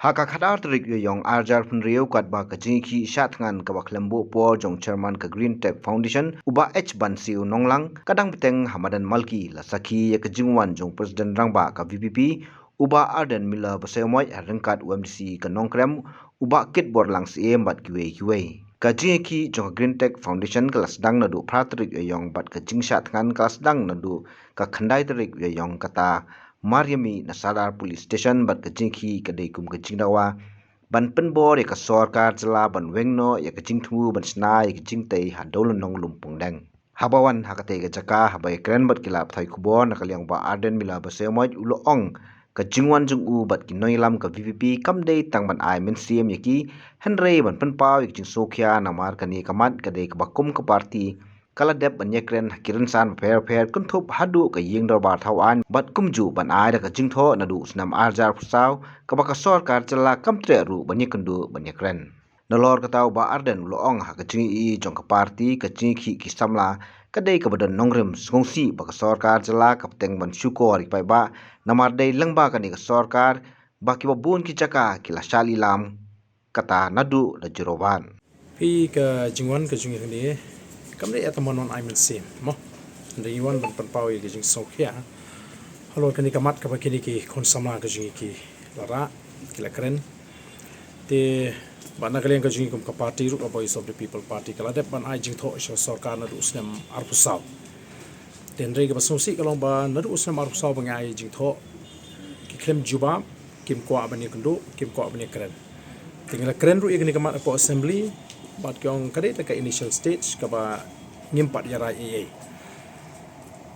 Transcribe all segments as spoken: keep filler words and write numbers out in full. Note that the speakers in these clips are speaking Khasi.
Ha ka khatar tarik Ïaïong arhajar phew hynriew, katba ka jingïakhih shah thngan kaba khlem buh por jong Chairman ka Green Tech Foundation, u Bah H Bansiew Nonglang, ka dang bteng ha madan Malki, la sakhi ïa ka jingwan jong President Rangbah ka V P P, u Bah Ardent Miller Basaiawmoit, ha ryngkat u M D C ka Nongkrem, u Bah Kitborlang Syiem bad kiwei kiwei. Ka jingïakhih jong ka Green Tech Foundation ka la sdang naduh phra tarik Ïaïong bad ka jingshah thngan ka la sdang naduh ka khyndai tarik Ïaïong, kata mar ïa mih na Sadar Police Station, bad ka jingïakhih ka dei kum ka jingdawa ban pynbor ïa ka sorkar jylla ban weng noh ïa ka jingthmu ban shna ïa ka jingtei ha Dewlynnong Lumpongdeng. Haba wan ha katei ka jaka, haba ïakren bad ki lad pathai khubor, na ka liang u Bah Ardent Miller Basaiawmoit u la ong, ka jingwan jong u bad ki nongïalam ka V P P kam dei tang ban ai mynsiem ïa ki, hynrei ban pynpaw ïa ka jingsngewkhia, namar kane ka mat ka dei kaba kum ka party ka la dep ban ïakren ha ki rynsan bapher bapher, kynthup haduh ka ïing dorbar thaw aiñ, bad kumjuh ban ai da ka jingthoh naduh u snem arhajar phew saw, kaba ka sorkar jylla kam treh ruh ban ïakynduh ban ïakren. Nalor kata, u Bah Ardent u la ong, ha ka jingïohi jong ka party, ka jingïakhih ki samla ka dei kaba don nongrim sngewsih ba ka sorkar jylla ka bteng ban shukor ïa ki paidbah, namar dei lyngba kane ka sorkar ba kiba bun ki jaka ki la shah lilam, kata naduh da jurong ban. Phi, ka jingwan ka jong ngi hangne kam dei ïa tang ban wan ai mynsiem, mo. Hynrei ngi wan ban pynpaw ïa ka jingsngewkhia halor kane ka mat kaba kine ki khun samla ka jong ngi ki la rah, ki la kren. Te bad na ka liang ka jong ngi kum ka party ruh, ka Voice of the People Party, ka la dep ban ai jingthoh sha sorkar naduh u snem arphew saw. Te hynrei kaba sngewsih ka long ba naduh u snem arphew saw ba ngi ai jingthoh, ki khlem jubab, kim kwah ban ïakynduh, kim kwah ban ïakren. Te ngi la kren ruh ïa kane ka mat hapoh Assembly, bad ki ong ka dei tang ka initial stage kaba ngim pat ïa rai ei ei.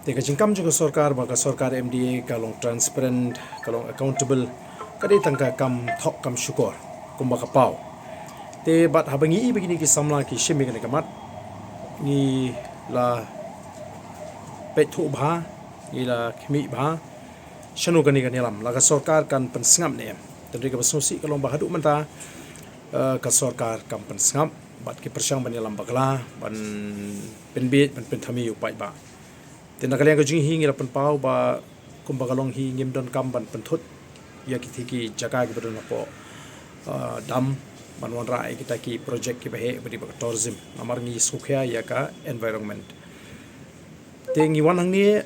Te ka jingkam jong ka sorkar, ba ka sorkar M D A ka long transparent, ka long accountable, ka dei tang ka kam thok kam shukor kumba ka paw. Te bad haba ngi i ba kine ki samla ki shim ïa kane ka mat, ngi la peit thuh bha, ngi la khmih bha shano kane kan ïalam, la ka sorkar kan pynsngap ne em. Te hynrei kaba sngewsih ka long ba haduh mynta, eh, ka sorkar kam pynsngap, bad ki pyrshang ban ïalam bakla, ban pynbiej, ban pynthame ïa u paidbah. Te na ka liang ka jong ngi hi, ngi la pynpaw ba kumba ka long hi, ngim donkam ban pynthut ïa kiti ki jaka kiba don hapoh, ah, dam, ban wanrah ïa kita ki project kiba heh ba dei ba ka tourism, namar ngi sngewkhia ïa ka environment. Te ngi wan hangne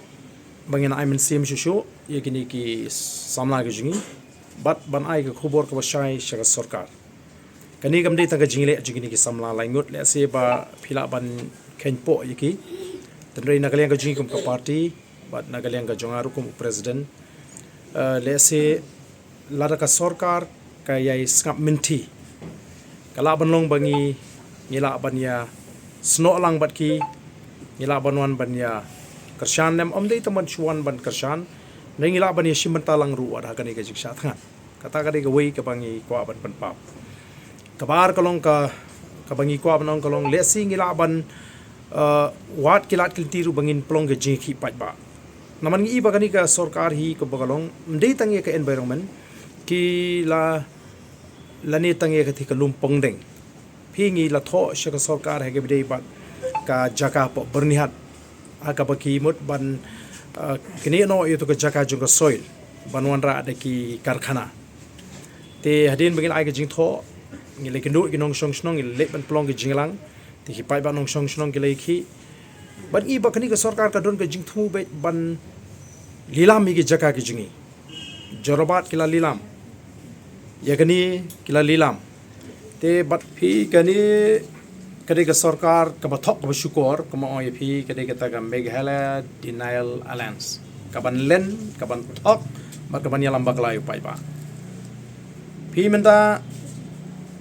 ba ngin ai mynsiem shuh shuh ïa kine ki samla ki jong ngi, bad ban ai ka khubor kaba shai sha ka sorkar. Kane kam dei tang ka jingleh jong kine ki samla lai ngut, lehse ba phi lah ban kheiñ poh ïa ki. Te hynrei na ka liang ka jong ngi kum ka party, bad na ka liang ka jong nga ruh kum u president, eh, lehse lada ka sorkar ka ïai sngap mynthi, ka lah ban long ba ngi, ngi lah ban ïa snoh lang bad ki, ngi lah ban wan ban ïa kyrshan, ne em, ym dei tang ban shu wan ban kyrshan, ne ngi lah ban ïa shim bynta lang ruh wat ha kane ka jingshah thngan. Kata ka dei kawei kaba ngi kwah ban pynpaw. Kaba ar ka long ka, kaba ngi kwah ban ong ka long, lehse ngi lah ban, eh, wad ki lad ki lynti ruh ba ngin pynlong ka jingïakhih paidbah. Namar ngi i ba kane ka sorkar hi kaba ka long, ym dei tang ïa ka environment, ki la, lane tang ïa kata ka Lumpongdeng. Phi, ngi la thoh sha ka sorkar ha kaba ïadei bad ka jaka hapoh Byrnihat, ha kaba ki mut ban, ah, knieh noh ïa tu ka jaka jong ka soil ban wanrah da ki karkhana. Te hadien ba ngi la ai ka jingthoh, ngi la ïakynduh ki nongshong shnong, ngi la leit ban pynlong ka jingïalang. Te ki paidbah nongshong shnong ki la ïakhih. Bad ngi i ba kane ka sorkar ka don ka jingthmu beit ban lilam ïa ki jaka ki jong ngi. Jorabat ki la lilam. Ïa kane ki la lilam. Te bad phi, kane ka dei ka sorkar kaba thok kaba shukor, kumba ong ïa phi, ka dei kata ka Meghalaya Denial Alliance, kaban len, kaban thok, bad kaban ïalam bakla ïa u paidbah. Phi, mynta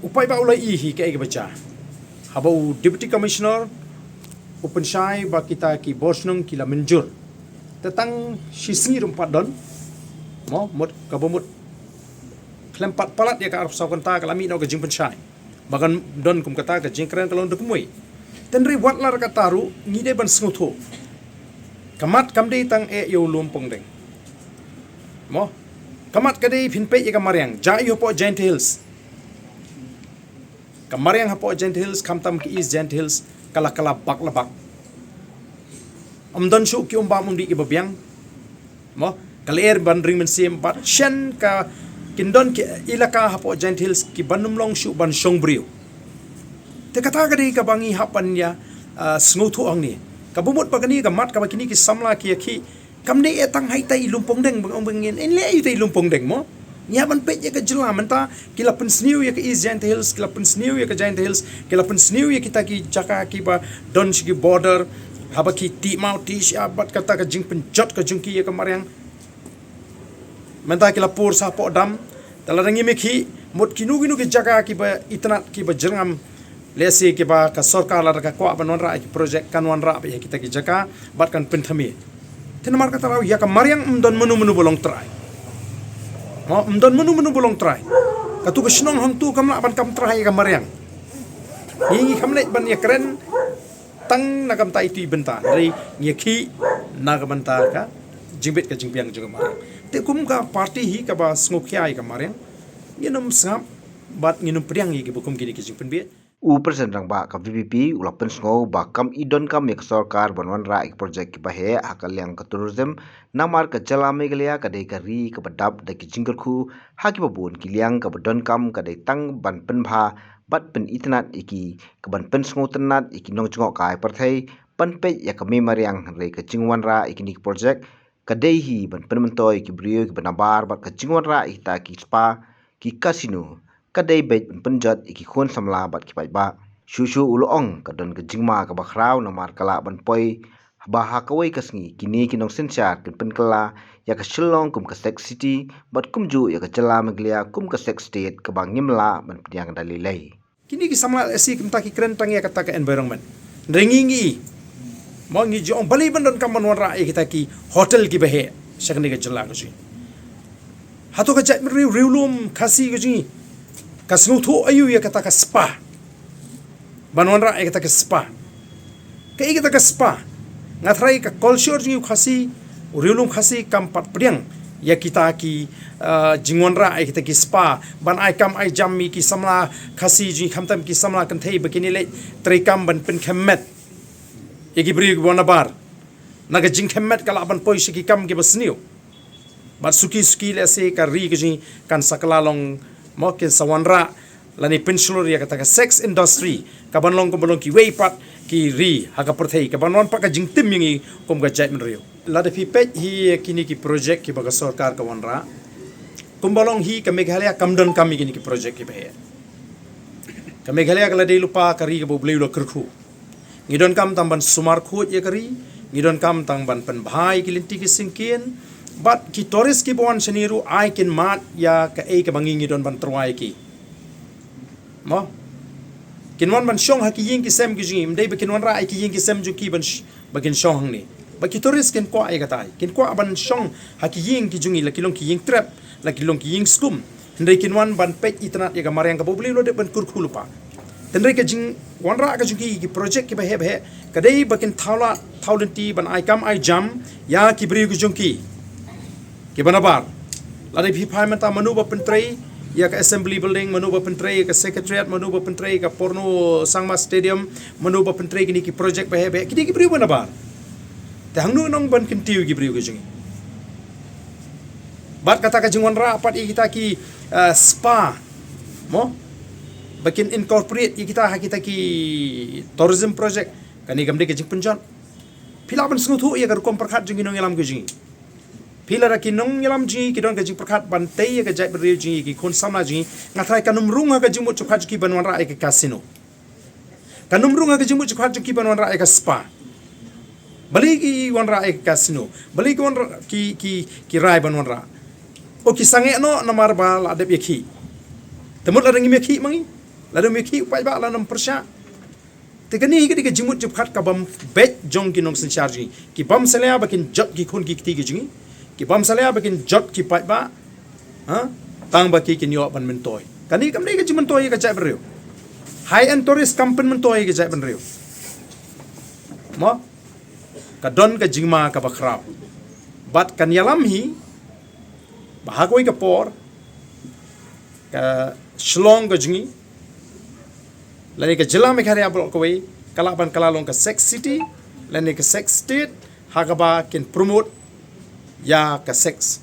u paidbah u la i hi kaei kaba jia. Haba u Deputy Commissioner u pynshai ba kita ki bor shnong ki la mynjur, te tang shi sngi ruh ym pat don, mo, mut kaba mut khlem pat palat ïa ka arphew saw kynta ka la mih noh ka jingpynshai ba kan don kum kata, ka jingkren ka long da kumwei. Te hynrei wat la da kata ruh ngi dei ban sngewthuh, ka mat kam dei tang eh ïa u Lumpongdeng, mo. Ka mat ka dei, phin peit ïa ka mariang, jia ïa u hapoh Jaintia Hills. Ka mariang hapoh Jaintia Hills, khamtam ka East Jaintia Hills, ka la, ka la bak la bak. Ym don shuh ki umbam umdih kiba biang, mo. Ka lyer ban ring mynsiem, bad shen ka Kin don ki elaka hapoh Jaintia Hills kiba nym long shuh ban shong briew. Te kata ka dei kaba ngi hap ban ïa, ah, sngewthuh hangne. Kaba mut ba kane ka mat kaba kine ki samla ki ïa ki kam dei ïa tang ha ita i Lumpongdeng, ba ong ba ngin, in leh ita i Lumpongdeng mo. Ngi hap ban peit ïa ka jylla mynta, ki la pynsniew ïa ka East Jaintia Hills, ki la pynsniew ïa ka Jaintia Hills, ki la pynsniew ïa kita ki jaka kiba don shi ki border, haba ki tih maw tih shyiap bad kata ka jingpynjot ka jong ki ïa ka mariang. Mynta ki la pur sha hapoh dam. Te lada ngim ïa ki, mut kino kino ki jaka kiba itynnad kiba jyrngam, lehse kiba ka sorkar lada ka kwah ban wanrah ïa ki project kan wanrah beit ïa kita ki jaka bad kan pynthymmai. Te namar kata ruh ïa ka mariang ym don mano mano ba long trai. Mo, ym don mano mano ba long trai. Katu ka shnong hangtu kam lah ban kam trai ïa ka mariang. Ngi, ngi kham leit ban ïa kren tang na ka bynta itu i bynta, hynrei ngi ïa ki na ka bynta ka jingbit ka jingbiang jong ka mariang. Te kum ka party hi kaba sngewkhia ïa ka mariang, ngin ym sngap bad ngin ym pdiang ïa kiba kum kine ki jingpynbieit. U President Rangbah ka V P P u la pynsngew ba kam i donkam ïa ka sorkar ban wanrah ïa ki project kiba heh ha ka liang ka tourism, namar ka jylla Meghalaya ka dei ka ri kaba dap da ki jingkyrkhu ha kiba bun ki liang, kaba donkam ka dei tang ban pynbha bad pynitynnad ïa ki, ka ban pynsngewtynnad ïa ki nongjngohkai pyrthei ban peit ïa ka mei mariang, hynrei ka jingwanrah ïa kine ki project ka dei hi ban pynmyntoi ïa ki briew kiba nabar bad ka jingwanrah ïa kita ki spa, ki casino, ka dei beit ban pynjot ïa ki khun samla bad ki paidbah. Shuh shuh u la ong ka don ka jingma kaba khraw namar ka lah ban poi ba ha kawei ka sngi kine ki nongsynshar kin pynkylla ïa ka Shillong kum ka Sex City bad kumjuh ïa ka jylla Meghalaya kum ka Sex State kaba ngim lah ban pdiang da lei lei. Kine ki samla lehse kumta ki kren tang ïa kata ka environment. Hynrei ngi ngi, mo, ngi ju ong balei ban donkam ban wanrah ïa kita ki hotel kiba heh sha kane ka jylla ka jong ngi. Hato ka jaitbynriew riewlum Khasi ka jong ngi ka sngewthuh aïu ïa kata ka spa? Ban wanrah ïa kata ka spa. Kaei kata ka spa? Nga tharai ka culture jong u Khasi, u riewlum Khasi kam pat pdiang ïa kita ki, ah, jingwanrah ïa kita ki spa ban ai kam ai jam ïa ki samla Khasi jong ngi, khamtam ki samla kynthei ba kin ïaleh treikam ban pynkhem met ïa ki briew kiba nabar. Na ka jingkhem met ka lah ban poi sha ki kam kiba sniew. Bad suki suki lehse ka ri ka jong ngi kan sa kylla long, mo, kin sa wanrah lane pynshlur ïa kata ka sex industry kaban long kumba long kiwei pat ki ri ha ka pyrthei, kaban wan pat ka jingtim ïa ngi kum ka jaitbynriew. Lada phi peit hi ïa kine ki project kiba ka sorkar ka wanrah, kumba long hi ka Meghalaya kam donkam ïa kine ki project kiba heh. Ka Meghalaya ka la dei lypa ka ri kaba U Blei u la kyrkhu. Ngi donkam tang ban sumar khuid ïa ka ri, ngi donkam tang ban pynbha ïa ki lynti ki syngkien, bad ki tourist kiba wan shane ruh ai kin mad ïa kaei kaba ngi ngi don ban tyrwa ïa ki. Mo? Kin wan ban shong ha ki ïing ki sem ki jong ngi, ym dei ba kin wanrah ïa ki ïing ki sem jong ki ban sh-, ba kin shong hangne. Ba ki tourist kin kwah ïa katai. Kin kwah ban shong ha ki ïing ki jong ngi, la ki long ki ïing trep, la ki long ki ïing skum. Hynrei kin wan ban peit itynnad ïa ka mariang kaba U Blei u la dep ban kyrkhu lypa. Hynrei ka jingwanrah ka jong ki, ki project kiba heh ba heh, ka dei ba kin thaw lad thaw lynti ban ai kam ai jam ïa ki briew ki jong ki kiba nabar. Lada phi phai mynta mano ba pyntrei ïa ka Assembly Building, mano ba pyntrei ïa ka Secretariat, mano ba pyntrei ïa ka Purno Sangma Stadium, mano ba pyntrei kine ki project ba heh ba heh, kine ki briew ba nabar. Te hangno nong ban kyntiew ïa ki briew ki jong ngi? Bad kata ka jingwanrah pat ïa kita ki, eh, spa, mo? Ba kin incorporate ïa kita ha kita ki tourism project. Kane kam dei ka jingpynjot. Phi lah ban sngewthuh ïa ka rukom pyrkhat jong ki nongïalam ki jong ngi. Phi, lada ki nongïalam jong ngi ki don ka jingpyrkhat ban tei ïa ka jaitbynriew jong ngi, ki khun samla jong ngi, nga tharai kan ym rung ha ka jingmut jingpyrkhat jong ki ban wanrah ïa ka casino. Kan ym rung ha ka jingmut jingpyrkhat jong ki ban wanrah ïa ka spa. Balei ki wanrah ïa ka casino? Balei ki wanrah, ki, ki, ki rai ban wanrah? O, ki sangeh noh namar ba la dep ïakhih. Te mut lada ngim ïakhih ma ngi, lada ym ïakhih u paidbah, lada ym pyrshah. Te kane hi ka dei ka jingmut jingpyrkhat ka bym beit jong ki nongsynshar jong ngi. Ki bym salia ba kin jot ki khun ki kti ki jong ngi. Ki bym salia ba kin jot ki paidbah. Ha? Tang ba ki kin ïoh ban myntoi. Kane kam dei ka jingmyntoi ïa ka jaitbynriew. High-end tourist kam pynmyntoi ïa ka jaitbynriew. Mo? Ka don ka jingma kaba khraw. Bad kan ïalam hi ba ha kawei ka por ka Shillong ka jong ngi, lane ka jylla Meghalaya baroh kawei, ka lah ban kylla long ka sex city lane ka sex state, ha kaba kin promote ïa ka sex.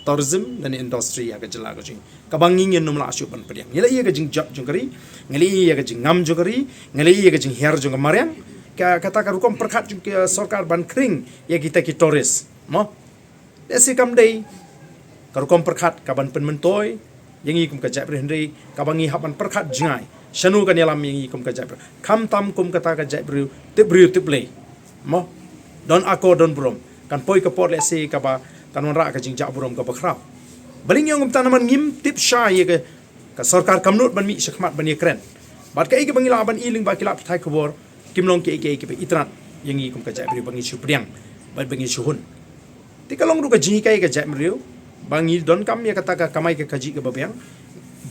tourism lane industry ha ka jylla ka jong ngi. Kaba ngi ngin ym lah shuh ban pdiang. Ngi la ïohi ïa ka jingjot jong ka ri, ngi la ïohi ïa ka jingngam jong ka ri, ngi la ïohi ïa ka jinghiar jong ka mariang. Ka, kata ka rukom pyrkhat jong ka sorkar ban khring ïa kita ki tourist. Mo? Lehse kam dei ka rukom pyrkhat kaban pynmyntoi ïa ngi kum ka jaitbynriew, hynrei kaba ngi hap ban pyrkhat jngai shano kan ïalam ïa ngi kum ka jaitbynriew. Khamtam kum kata ka jaitbynriew tip briew tip Blei. Mo? Don akor don burom. Kan poi ka por lehse kaba kan wanrah ka jingjah burom kaba khraw. Balei ngi ong kumta? Namar ngim tip shai ïa ka, ka sorkar kam nud ban mih shakhmat ban ïakren. Bad kaei kaba ngi lah ban ïohi lyngba ki lad pathai khubor, kim long kiei kiei kiba itynnad ïa ngi kum ka jaitbynriew ba ngi shu pdiang bad ba ngi shu hun. Te ka long ruh ka jinghikai ka jaitbynriew ba ngi donkam ïa kata ka kamai ka kajih kaba biang.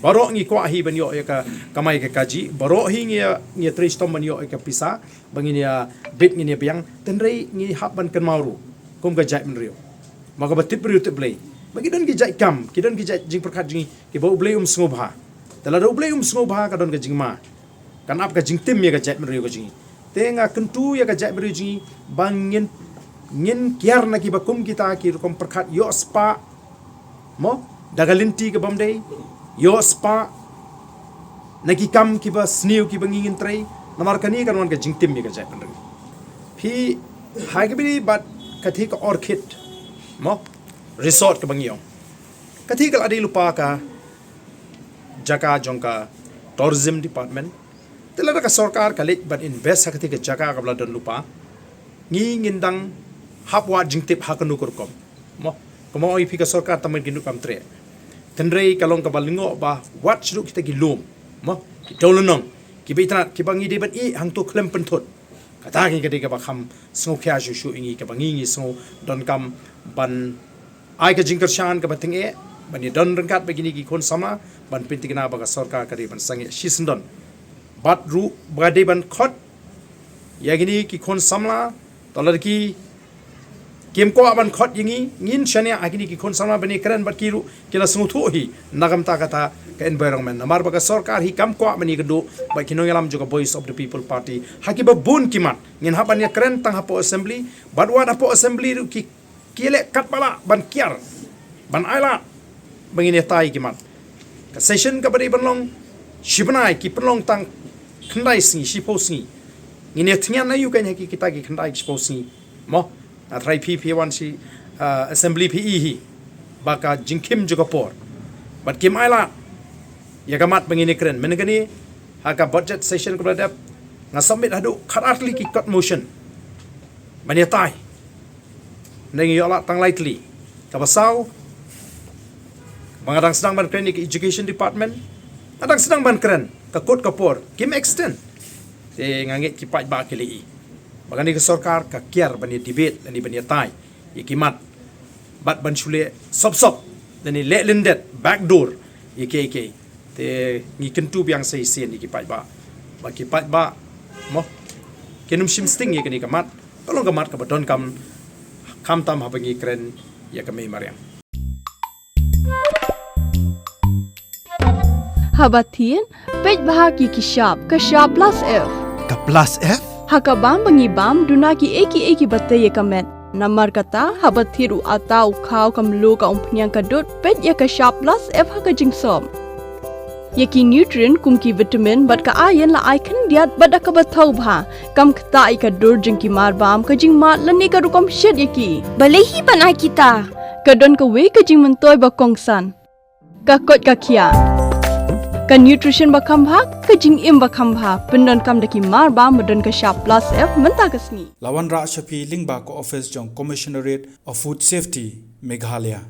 Baroh ngi kwah hi ban ïoh ïa ka kamai ka kajih, baroh hi ngi ïa, ngi ïa trei shitom ban ïoh ïa ka pisa ba ngin ïa bit, ngin ïa biang. Hynrei ngi hap ban kynmaw ruh kum ka jaitbynriew, ma kaba tip briew tip Blei, ba ki don ki jait kam, ki don ki jait jingpyrkhat jong ngi kiba U Blei um sngewbha. Te lada U Blei um sngewbha, ka don ka jingma, kan ap ka jingtim ïa ka jaitbynriew ka jong ngi. Te nga kyntu ïa ka jaitbynriew jong ngi ba ngin, ngin kiar na kiba kum kita ki rukom pyrkhat ïoh spah, mo, da ka lynti kabym dei, ïoh spah na ki kam kiba sniew kiba ngi ngin trei. Namar kane kan wan ka jingtim ïa ka jaitbynriew. Phi, ha kaba ïadei bad kata ka Orchid, mo, Resort kaba ngi ong, kata ka la dei lypa ka jaka jong ka Tourism Department. Te lada ka sorkar ka leit ban invest ha kata ka jaka kaba la don lypa, ngi ngin dang hap wad jingtip ha kano ka rukom. Mo, kumba ong ïa phi, ka sorkar tang ban kin duh kam treh. Hynrei ka long kaba lyngngoh ba wat shu duh kita ki lum, mo, ki dewlynnong kiba itynnad kiba ngi dei ban ïeh hangto khlem pynthut. Kata ka dei kaba kham sngewkhia shuh shuh ïa ngi, kaba ngi ngi sngew donkam ban ai ka jingkyrshan kaba tyngeh ban ïadon ryngkat bad kine ki khun samla ban pynthikna ba ka sorkar ka dei ban sangeh shisyndon. Bad ruh ba ka dei ban khot ïa kine ki khun samla, to lada ki kim kwah ban khot ïa ngi, ngin shaniah ha kine ki khun samla ban ïakren bad ki ruh ki la sngewthuh hi na ka bynta kata ka environment. Namar ba ka sorkar hi kam kwah ban ïakynduh bad ki nongïalam jong ka Voice of the People Party ha kiba bun ki mat. Ngin hap ban ïakren tang hapoh Assembly, bad wat hapoh Assembly ruh ki, ki leh katba lah ban kiar, ban ailad ba ngin ïatai ki mat. Ka session kaba dei ban long shi bnai ki pynlong tang khyndai sngi, shiphew sngi. Ngin ïa thngan aïu kein ha ki kita ki khyndai ki shiphew sngi? Mo, nga tharai phi, phi wan sha, ah, Assembly phi ïohi hi ba ka jingkhim jong ka por, bad kim ailad ïa ka mat ba ngin ïakren. Mynta kane ha ka budget session kaba la dep, nga submit haduh khatar tylli ki kot motion ban ïatai. Ngi ïoh lad tang lai tylli. Kaba saw, ba nga dang sdang ban kren ïa ka Education Department, nga dang sdang ban kren, ka kut ka por kim extend. Te nga ngeit ki paidbah ki la ïohi ba kane ka sorkar ka kiar ban ïa debate lane ban ïatai ïa ki mat, bad ban shu leh sop sop lane leh lyndet, backdoor ïa kiei kiei. Te ngi kyntu biang sa shisien ïa ki paidbah ba ki paidbah, mo, kin ym shim sting ïa kane ka mat. Ka long ka mat kaba donkam, khamtam haba ngi kren ïa ka mei mariang. Haba thied, peit bha ki, ki shap, ka shap plus F. Ka plus F? Ha ka bam ba ngi bam, duna kiei kiei kiba tei ïa ka met. Namar kata, haba thied u atta, u khaw, ka mluh, ka umphniang, ka dud, peit ïa ka shap plus F ha ka jingsop. Ïa ki nutrient kum ki vitamin bad ka iron la ai khyndiat bad da kaba thaw bha. Kam ktah ïa ka dur jong ki marbam, ka jingmad lane ka rukom shet ïa ki. Balei hi ban ai kita? Ka don kawei ka jingmyntoi ba kongsan. Ka koit ka khiah. Ka nutrition ba kham bha, ka jingim ba kham bha. Pyndonkam da ki marbam ba don ka shap plus F mynta ka sngi. La wanrah sha phi lyngba ka office jong Commissionerate of Food Safety, Meghalaya.